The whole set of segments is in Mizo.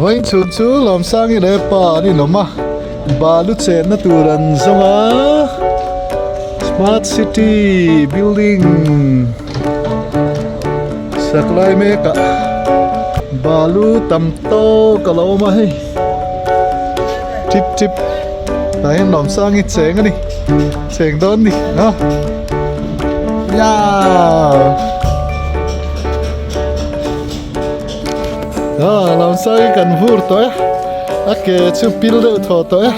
Vawiin chhun chu Lawmsangi leh pa an inawm a, balu chenna tur an zawng a, Smart City building sak lai mek ah balu tam tawk a lo awm a hei tip tip tah hian Lawmsangi cheng a ni cheng dawn ni a yeah. Ah, lamsai kan vur tawh e a ke chu pil deuh thaw tawh e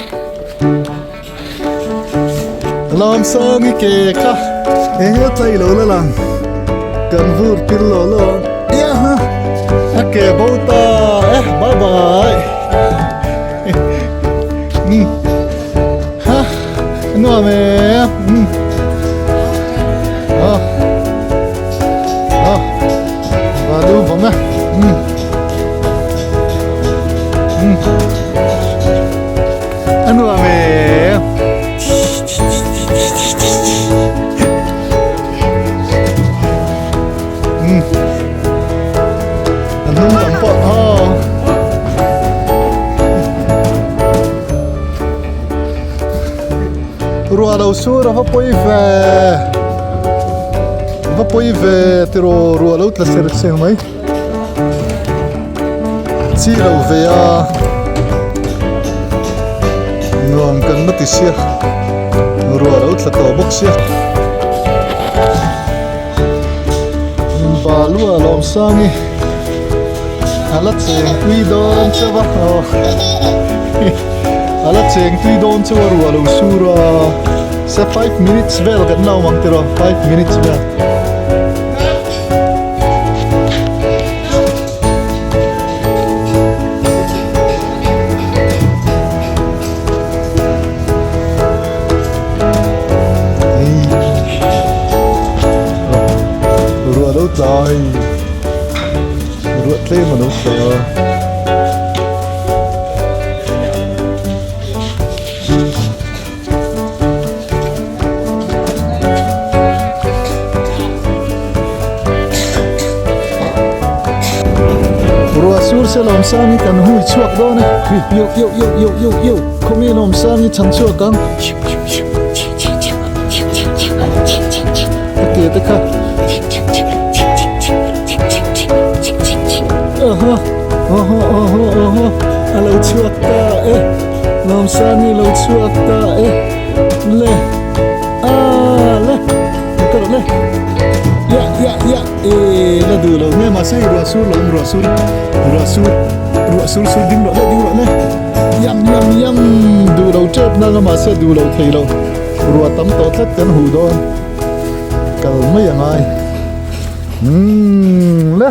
lamsangi ke kha eng nge tlai lo la lang kan vur pil lo lo ang ia ha a ke bo ta e bye bye um ha nuam e um ah ah Balu vawm e umm umm a nuam e umm a hnung lam pawh aw Ruah lo sur a va pawi ve va pawi ve tiraw ruah lo tla ser ser mai chi lo ve a nuam kan la ti sia ruah lo tla tawh bawk sia balua lawmsangi a la cheng tui dawn chauh a aw a la cheng tui dawn chauh a ruah lo sur a se five minutes vel kan la awm ang tiraw five minutes vel. Ruah lo tla hei ruah tlem a lo tla Ruah sur se lawmsang hi kan hui chhuak dawn e yo yo yo yo yo yo khawnge lawmsang hi chhan chhuak ang a ke te kha aha aha aha aha a lo chhuak ta e lawmsang hi lo chhuak ta e le a le ka rawh le ya ya ya e la duh lo nge mahse hei ruah sur lo awm ruah sur ruah sur ruah sur sur ding rawh le ding rawh le yam yam yam duh lo tep nang a mahse duh lo thei lo ruah tam tawh tlat kan huh dawn kal mai a ngai umm le.